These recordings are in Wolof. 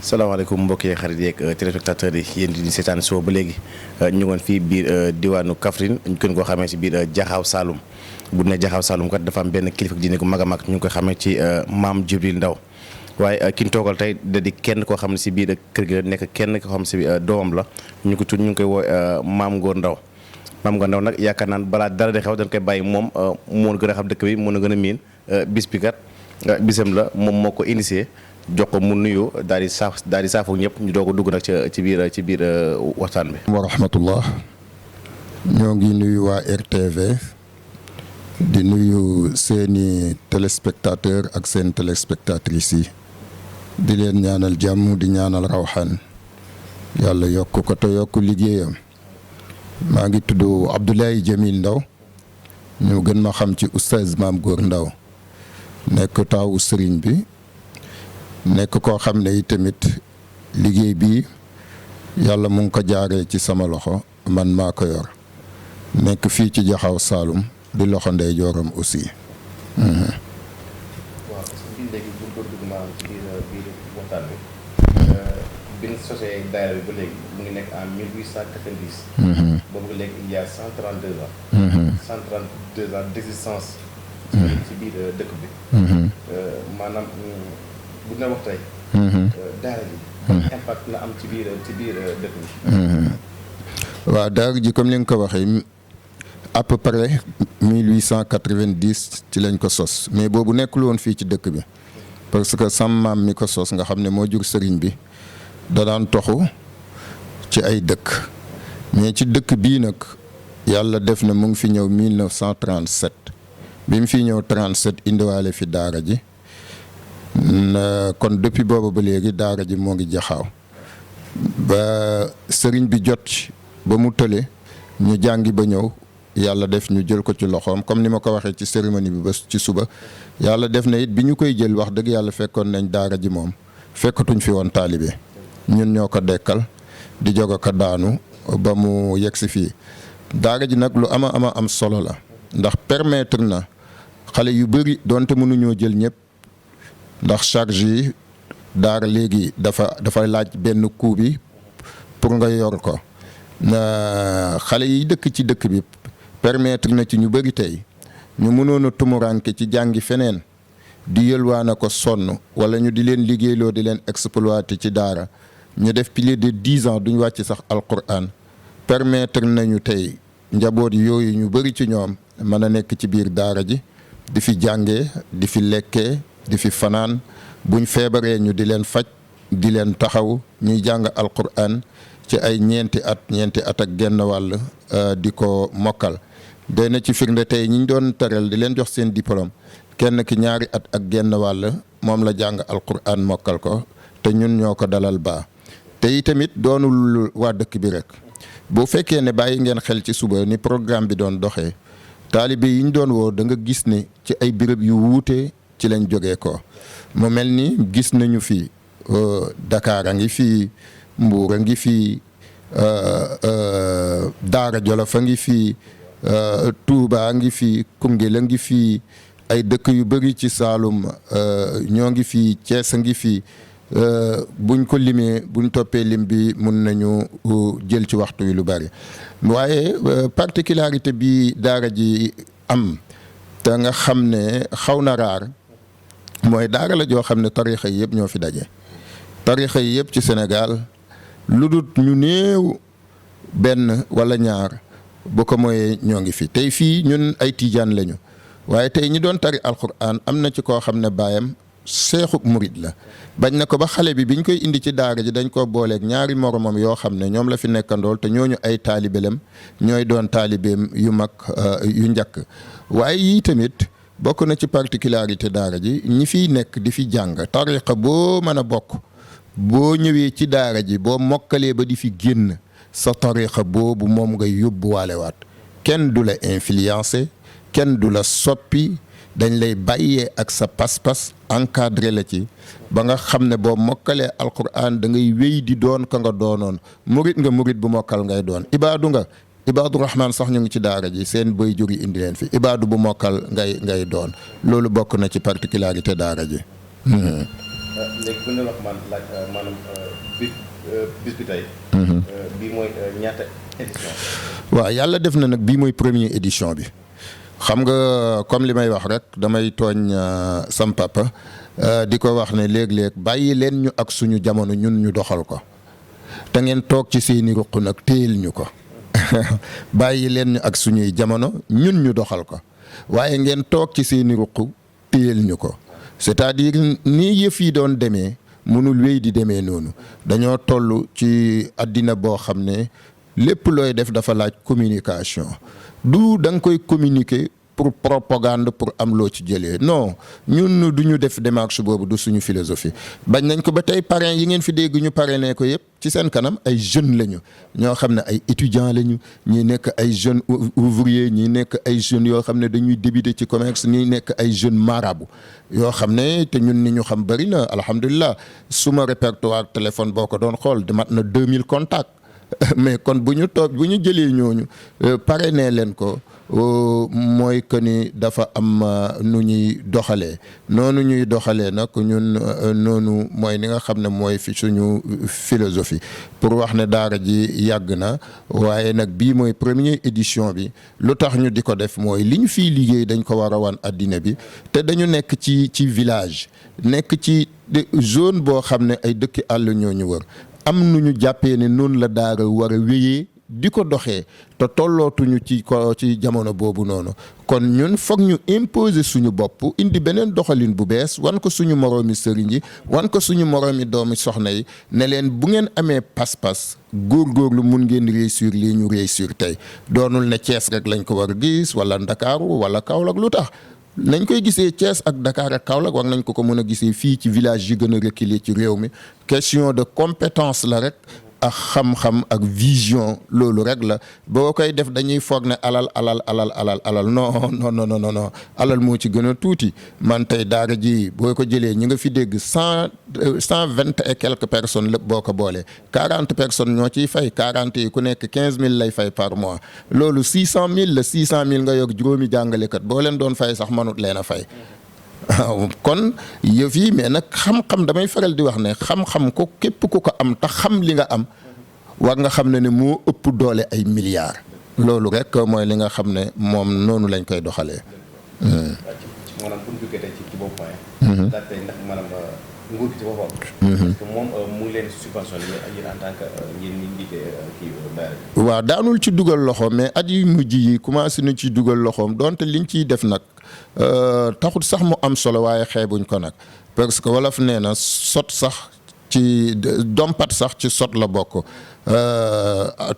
salaamaaleykum mbokk yi xarit yeeg téléspectateurs yi yéen di seetaan soo ba léegi ñu ngoon fii biir diwaanu Kaffrine ñu gën koo xamee si biir Jaxaaw Saloum bu ne Jaxaaw Saloum kat dafa am benn kilifa diine gu mag a mag ñu ngi koy xamee ci maam Djibril Ndaw waaye ki ñu toogal tey da di kenn koo xam ne si biir kër gi la nekk kenn koo xam ne si doomam la ñu ko tudd ñu ngi koy woo maam Ngor Ndaw maam Ngor Ndaw nag yaakaar naan balaa dara di xew dañ koy bàyyi moom moo gën a xam dëkk bi moo gën a miin bis bi kat bisam la moom moo ko initié jox ko mu nuyu daal di saafoo ñëpp ñu doog a dugg nag ci biir waxtaan bi. wa rahmatullah ñoo ngi nuyu waa RTV di nuyu seeni téléspectateur ak seen téléspectatrices yi di leen ñaanal jàmm di ñaanal rawxaan yàlla yokk ko te yokk liggéeyam maa ngi tudd Abdoulaye Jamil Ndaw ñu gën ma xam ci oustaz Maam Góor Ndaw nekk taawu sëriñ bi. nekk koo xam ne tamit liggéey bi yàlla mu ngi ko jaaree ci sama loxo man maa ko yor nekk fii ci Jaxaaw Saloum di loxo ndey jooram aussi. waaw biir léegi bu doon dugg maanaam ci biir waxtaan bi. bi ñu sosee daayira bi ba léegi mu ngi nekk en 1890. boobu ba léegi il y a 132 ans. 132 ans d'existence. ci biir dëkk bi. maanaam. bu na wax tey daara ji impact la am ci biir dëkk bi. waaw daara ji comme li nga ko waxee à peu près 1890 ci lañ ko sos mais boobu nekkul woon fii ci dëkk bi parce que sam maam mi ko sos nga xam ne moo jur sëriñ bi da daan toxu ci ay dëkk mais ci dëkk bii nag yàlla def na mu ngi fi ñëw 1937 bi mu fi ñëw 37 indiwaale fi daara ji. kon depuis boobu ba léegi daara ji moo ngi Jaxaaw ba sëriñ bi jot ba mu tële ñu jàngi ba ñëw yàlla def ñu jël ko ci loxoom comme ni ma ko waxee ci cérémonie bi ba ci suba yàlla def na it bi ñu koy jël wax dëgg yàlla fekkoon nañ daara ji moom fekkatuñ fi woon taalibe ñun ñoo ko dekkal di jóg ko daanu ba mu yegg si fii daara ji nag lu ama am solo la ndax permettre na xale yu bëri donte mënuñoo jël ñëpp. ndax charge yi daara léegi dafa laaj benn coût bi pour nga yor ko xale yi dëkk ci dëkk bi permettre na ci ñu bëri tey ñu mënoon a tumuranke ci jàngi feneen di yëlwaana ko sonn wala ñu di leen liggéeyloo di leen exploiter ci daara ñu def plus de 10 ans duñ wàcc sax alquran permettre nañu tey njaboot yooyu ñu bëri ci ñoom mën a nekk ci biir daara ji di fi jàngee di fi lekkee di fi fanaan buñ feebaree ñu di leen faj di leen taxaw ñuy jàng alquran ci ay ñeenti at ak genn wàll di ko mokkal doy na ci firnde tey ñi ñu doon taral di leen jox seen diplôme kenn ki 2 at ak genn wàll moom la jàng alquran mokkal ko te ñun ñoo ko dalal baa te itamit doonul waa dëkk bi rek bu fekkee ne bàyyi ngeen xel ci suba ni programme bi doon doxee taalibe yi ñu doon woo da nga gis ne ci ay béréb yu wuute ci lañ jógee ko mu mel ni gis nañu fi Dakar a ngi fi Mbuur a ngi fi Daara Jolof a ngi fi Touba a ngi fi Koungheul a ngi fi ay dëkk yu bëri ci Saalum ñoo ngi fi Thiès a ngi fi buñ ko limee buñ toppee lim bi mun nañu jël ci waxtu wi lu bari waaye particularité bi daara ji am te nga xam ne xaw na raar mooy daara la joo xam ne tarixa yi yëpp ñoo fi daje tarixa yi yëpp ci Sénégal lu dul ñu néew benn wala ñaar bu ko mooyee ñoo ngi fi tey fii ñun ay tiijaan lañu waaye tey ñi doon tari alquran am na ci koo xam ne baayam seexuk murid la bañ na ko ba xale bi biñ koy indi ci daara ji dañ koo booleeg ñaari moromam yoo xam ne ñoom la fi nekkandool te ñooñu ay taalibelem ñooy doon taalibeem yu mag yu njëkk waaye yii tamit bokk na ci particularité daara ji ñi fiy nekk di fi jàng tariqa boo mën a bokk boo ñëwee ci daara ji boo mokkalee ba di fi génn sa tariqa boobu moom ngay yóbbuwaale waat kenn du la influencé kenn du la soppi dañ lay bàyyee ak sa pas-pas encadré la ci ba nga xam ne boo mokkalee alquran da ngay wéy di doon ka nga doonoon murit nga murit bu mokkal ngay doon ibaadu nga ibaadu rahman sax ñu ngi ci daara ji seen bëy jur yi indi leen fi ibaadu bu mokkal ngay doon loolu bokk na ci particularité daara ji. léegi bu ñu wax maanaam bis bi tey. bii mooy ñaata édition. waaw yàlla def na nag bii mooy première édition bi xam nga comme li may wax rek damay tooñ sam papa di ko wax ne léeg-léeg bàyyi leen ñu ak suñu jamono ñun ñu doxal ko te ngeen toog ci seeni ruq nag téyel ñu ko bàyyi leen ñu ak suñuy jamono ñun ñu doxal ko waaye ngeen toog ci seeni ruq téyel ñu ko c'est-à-dire ni yëf yi doon demee mënul wéy di demee noonu dañoo toll ci àddina boo xam ne lépp looy def dafa laaj communication du da nga koy communiquer pour propagande pour am loo ci jëlee non ñun du ñu def démarche boobu du suñu philosophie bañ nañ ko ba tey parrain yi ngeen fi dégg ñu parrainé ko yëpp ci seen kanam ay jeunes lañu ñoo xam ne ay étudiants lañu ñi nekk ay jeunes ouvriers ñi nekk ay jeunes yoo xam ne dañuy débuter ci commerce ñi nekk ay jeunes marabout yoo xam ne te ñun ni ñu xam bëri na alhamdulilah suma répertoire téléphone boo ko doon xool mat na 2000 contacts mais kon bu ñu jëlee ñooñu parrainé leen ko mooy que ni dafa am nu ñuy doxalee noonu ñuy doxalee nag ñun noonu mooy ni nga xam ne mooy fi suñu philosophie pour wax ne daara ji yàgg na waaye nag bii mooy première édition bi lu tax ñu di ko def mooy li ñu fiy liggéey dañ ko war a wan addina bi te dañu nekk ci village nekk ci zone boo xam ne ay dëkki àll ñoo ñu wër am nu ñu jàppee ne noonu la daara war a wéyee di ko doxee te tollootuñu ci jamono boobu noonu kon ñun foog ñu imposer suñu bopp indi beneen doxalin bu bees wan ko suñu moroomi sëriñ yi wan ko suñu moroomi doomi soxna yi ne leen bu ngeen amee pas-pas góorgóorlu mun ngeen réussir lii ñu réussir tey doonul ne Thiès rek lañ ko war a gis wala Ndakaaru wala Kaolack lu tax nañ koy gisee Thiès ak Dakar ak Kaolack war nañ ko mën a gisee fii ci village yi gën a reculé ci réew mi question de compétence la rek ak xam-xam ak vision loolu rek la boo koy def dañuy foog ne alal non alal moo ci gën a tuuti man tey daara ji boo ko jëlee ñi nga fi dégg 120 et quelques personnes lépp boo ko boolee 40 personnes ñoo ciy fay 40 yi ku nekk 15000 lay fay par mois loolu 600000 la 600000 nga yokk juróomi jàngalekat boo leen doon fay sax mënut leen a fay. waaw kon yëf yi mais nag xam-xam damay faral di wax ne xam-xam ko képp ku ko am te xam li nga am war nga xam ne moo ëpp doole ay milliards loolu rek mooy li nga xam ne moom noonu lañ koy doxalee. maanaam bu ñu duggee tey ci boobu point. daal tey ndax maanaam nguur gi ci boppam. parce que moom mu ngi leen subventionné yéen en tant que yéen ñi njiite kii daara. waaw daanul ci dugal loxoom mais at yu mujj yi commencé na ci dugal loxoom donte liñ ciy def nag. taxut sax mu am solo waaye xeebuñ ko nag parce que wolof nee na sot sax ci dompat sax ci sot la bokk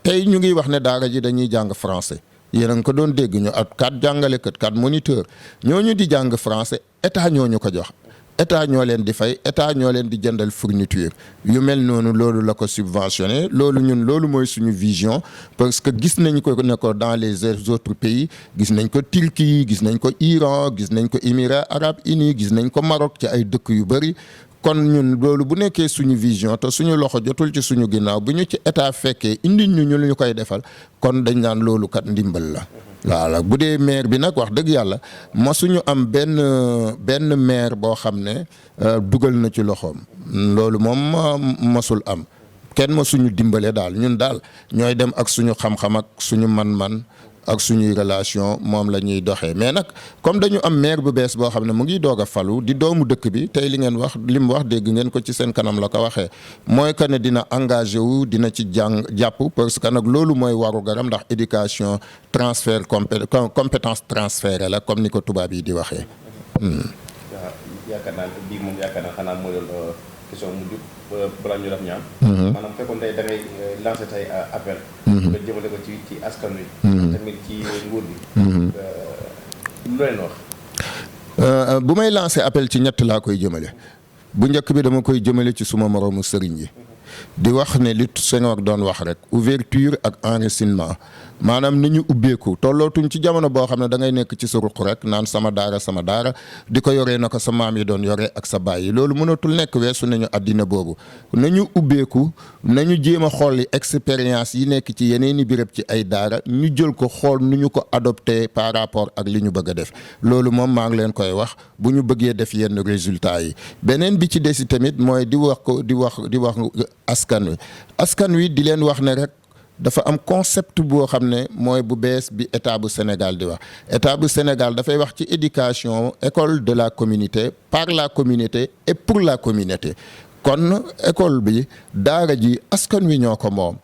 tey ñu ngi wax ne daara ji dañuy jàng français yéen a ngi ko doon dégg ñu at 4 jàngalekat 4 moniteur ñooñu di jàng français état ñooñu ko jox état ñoo leen di fay état ñoo leen di jëndal fourniture yu mel noonu loolu la ko subventionné loolu mooy suñu vision parce que gis nañ ko ne ko dans les autres pays gis nañ ko Turquie gis nañ ko Iran gis nañ ko Émirats arabes unis gis nañ ko Maroc ci ay dëkk yu bëri kon ñun loolu bu nekkee suñu vision te suñu loxo jotul ci suñu ginnaaw bu ñu ci état fekkee indi ñu koy defal kon dañ naan loolu kat ndimbal la. voilà bu dee maire bi nag wax dëgg yàlla masuñu am benn maire boo xam ne dugal na ci loxoom loolu moom masul am kenn masuñu dimbale daal ñun daal ñooy dem ak suñu xam-xam ak suñu man-man ak suñuy relation moom la ñuy doxee mais nag comme dañu am maire bu bees boo xam ne mu ngi doog a falu di doomu dëkk bi tey li ngeen wax li mu wax dégg ngeen ko ci seen kanam la ko waxee mooy que ne dina engagé wu dina ci jàpp parce que nag loolu mooy waru garam ndax éducation transfert compétence transférée la comme ni ko tubaab yi di waxee. waaw yaakaar naa bii moom yaakaar naa xanaa mooy doon question mujj balaa ñu def ñaan. maanaam fekkoon tey da ngay lancé tey appel. nga jëmale ko ci askan wi. tamit ci nguur bi. lu leen wax. bu may lancé appel ci ñett laa koy jëmale bu njëkk bi dama koy jëmale ci suma moroomu sëriñ yi di wax ne li Senghor doon wax rek ouverture ak enracinement maanaam ni ñu ubbeeku tollootuñ ci jamono boo xam ne da ngay nekk ci sa ruq rek naan sama daara di ko yoree na ko sa maam yi doon yoree ak sa baay yi loolu mënatul nekk weesu nañu àddina boobu nañu ubbeeku nañu jéem a xool yi expérience yi nekk ci yeneen i béréb ci ay daara ñu jël ko xool nu ñu ko adopté par rapport ak li ñu bëgg a def loolu moom maa ngi leen koy wax bu ñu bëggee def yenn résultats yi beneen bi ci desi tamit mooy di wax askan wi di leen wax ne rek dafa am concept boo xam ne mooy bu bees bi état bu Sénégal di wax état bu Sénégal dafay wax ci éducation école de la communauté par la communauté et pour la communauté kon école bi daara ji askan wi ñoo ko moom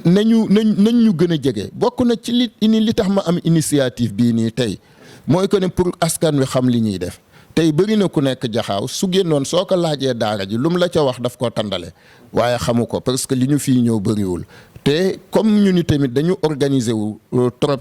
nañ ñu gën a jege bokk na ci li tax ma am initiative bii nii tey mooy que ne pour askan wi xam li ñuy def tey bëri na ku nekk jaxaaw su génnoon soo ko laajee daara ji lu mu la ca wax daf koo tàndale waaye xamu ko parce que li ñu fii ñëw bëriwul te comme ñu ni tamit dañu organiser wu trop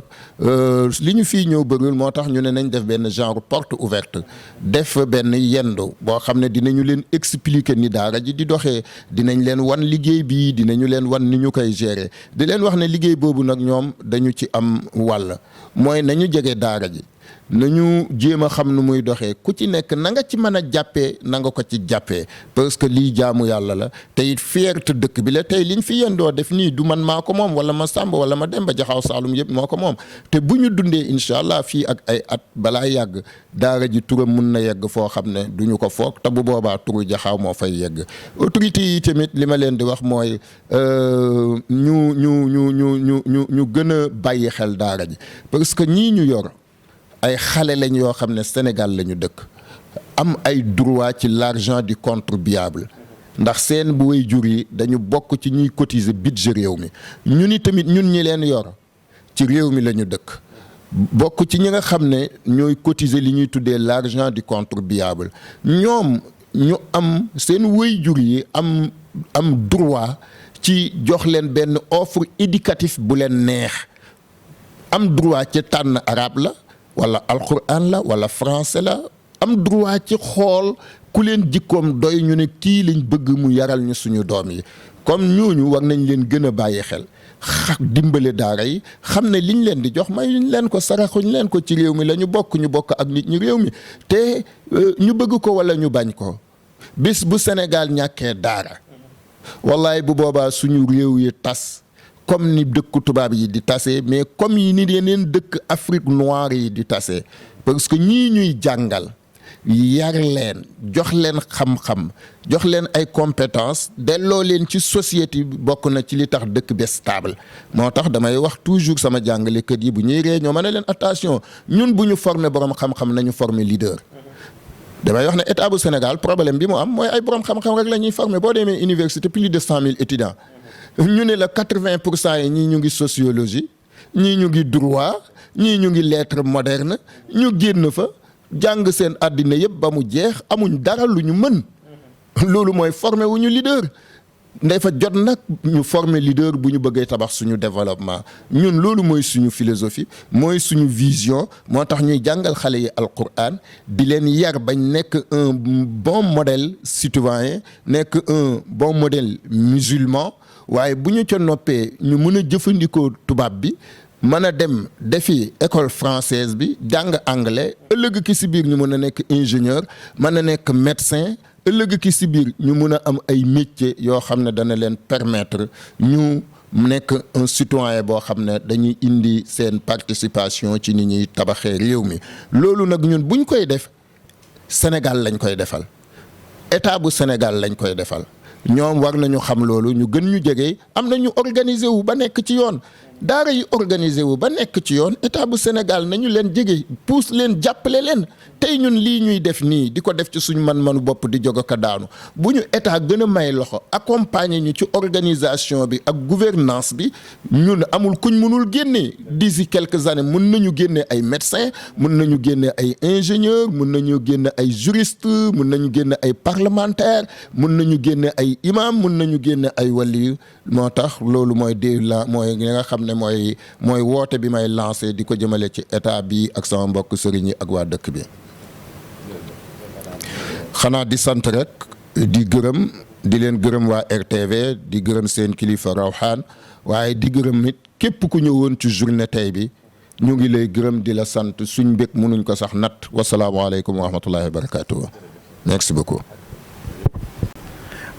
li ñu fii ñëw bëriwul moo tax ñu ne nañ def benn genre porte ouverte def benn yendu boo xam ne dinañu leen expliquer ni daara ji di doxee dinañ leen wan liggéey bi dinañu leen wan ni ñu koy gérer di leen wax ne liggéey boobu nag ñoom dañu ci am wàll mooy nañu jege daara ji nañu jéem a xam nu muy doxee ku ci nekk na nga ci mën a jàppee na nga ko ci jàppee parce que lii jaamu yàlla la te it fierté dëkk bi la tey liñ fi yendoo def nii du man maa ko moom wala ma Samba wala ma Demba Jaxaaw Saalum yëpp moo ko moom te bu ñu dundee incha allah fii ak ay at balaa yàgg daara ji turam mun na yegg foo xam ne du ñu ko foog te bu boobaa turu Jaxaaw moo fay yegg autorité yi tamit li ma leen di wax mooy ñu gën a bàyyi xel daara ji parce que ñii ñu yor ay xale lañ yoo xam ne Sénégal la ñu dëkk am ay droit ci l'argent du contribuable ndax seen bu way jur yi dañu bokk ci ñuy cotiser budget réew mi ñu ni tamit ñun ñi leen yor ci réew mi la ñu dëkk bokk ci ñi nga xam ne ñooy cotiser li ñuy tuddee l'argent du contribuable ñoom ñu am seen way jur yi am droit ci jox leen benn offre éducative bu leen neex am droit ci tànn arabe la wala alquran la wala français la am droit ci xool ku leen jikkoom doy ñu ne kii lañ bëgg mu yaral ñu suñu doom yi comme ñooñu war nañ leen gën a bàyyi xel dimbale daara yi xam ne liñ leen di jox mayuñ leen ko saraxuñ leen ko ci réew mi la ñu bokk ak nit ñi réew mi te ñu bëgg ko wala ñu bañ ko bis bu Sénégal ñàkkee daara wallaay bu boobaa suñu réew yi tas comme ni dëkku tubaab yi di tase mais comme yi ni yeneen dëkk Afrique noire yi di tase parce que ñii ñuy jàngal yar leen jox leen xam-xam jox leen ay compétences delloo leen ci société bi bokk na ci li tax dëkk bi stable moo tax damay wax toujours sama jàngalekat yi bu ñuy réunion ma ne leen attention ñun bu ñu former borom xam-xam nañu former leader. damay wax ne état bu Sénégal problème bi mu am mooy ay borom xam-xam rek la ñuy former boo demee université plus de 100 000 étudiants. ñu ne la 80% yi ñii ñu ngi sociologie ñii ñu ngi droit ñii ñu ngi lettre moderne ñu génn fa jàng seen àddina yëpp ba mu jeex amuñ dara lu ñu mën loolu mooy former wu ñu leader ndey fa jot nag ñu former leader bu ñu bëggee tabax suñu développement ñun loolu mooy suñu philosophie mooy suñu vision moo tax ñuy jàngal xale yi alquran di leen yar bañ nekk un bon modèle citoyen nekk un bon modèle musulman waaye bu ñu ca noppee ñu mën a jëfandikoo tubaab bi mën a dem defi école française bi jàng anglais ëllëg ki si biir ñu mën a nekk ingénieur mën a nekk médecin ëllëg ki si biir ñu mën a am ay métiers yoo xam ne dana leen permettre ñu nekk un citoyen boo xam ne dañuy indi seen participation ci ni ñuy tabaxee réew mi loolu nag ñun buñ koy def Sénégal lañ koy defal état bu Sénégal lañ koy defal ñoom war nañu xam loolu ñu gën ñu jege am na ñu organiser wu ba nekk ci yoon daara yi organiser wu ba nekk ci yoon état bu Sénégal nañu leen jege pousse leen jàppale leen tey ñun lii ñuy def nii di ko def ci suñu man-manu bopp di jóg ko daanu bu ñu état gën a may loxo accompagner ñu ci organisation bi ak gouvernance bi ñun amul kuñ mënul génnee d'ici quelques années mun nañu génne ay médecins mun nañu génne ay ingénieurs mun nañu génne ay juristes mun nañu génne ay parlementaires mun nañu génne ay imam mun nañu génne ay wali moo tax loolu mooy mooy li nga xam ne mooy woote bi may lancé di ko jëmale ci état bi ak sama mbokk sëriñ yi ak waa dëkk bi xanaa di sant rek di gërëm di leen gërëm waa RTV di gërëm seen kilifa Rawhan waaye di gërëm it képp ku ñëwoon ci journée tey bi ñu ngi lay gërëm di la sant suñ mbég mënuñ ko sax natt wasalaamaaleykum wa rahmatullahi wa barakatuh merci beaucoup.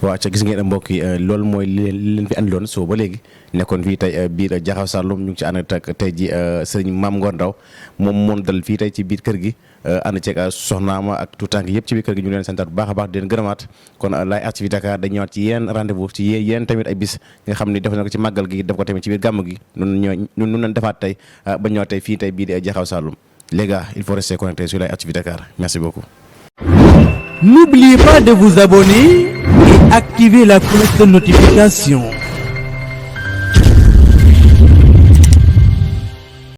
waaw ca gis ngeen mbokk yi loolu mooy li leen fi andiloon soo ba léegi nekkoon fii tey biir Jaxaw Saloum ñu ngi ci ànd ak tey ji sëriñ Mame Ngor Ndao moom moon dal fii tey ci biir kër gi ànd ceeg soxnaama ak tout tànk yëpp ci biir kër gi ñu leen santaat bu baax a baax di leen gërëmaat kon Laye Arts TV Dakar dañ ñëwaat ci yéen rendez-vous ci yéen tamit ay bis nga xam ni def na ko ci màggal gi def ko tamit ci biir gàmm gi nun leen defaat tey ba ñëwaat tey fii tey biir Jaxaw Saloum les gars il faut rester connecté sur Laye Arts TV Dakar merci beaucoup. N'oubliez pas de vous abonner et activer la cloche de notification.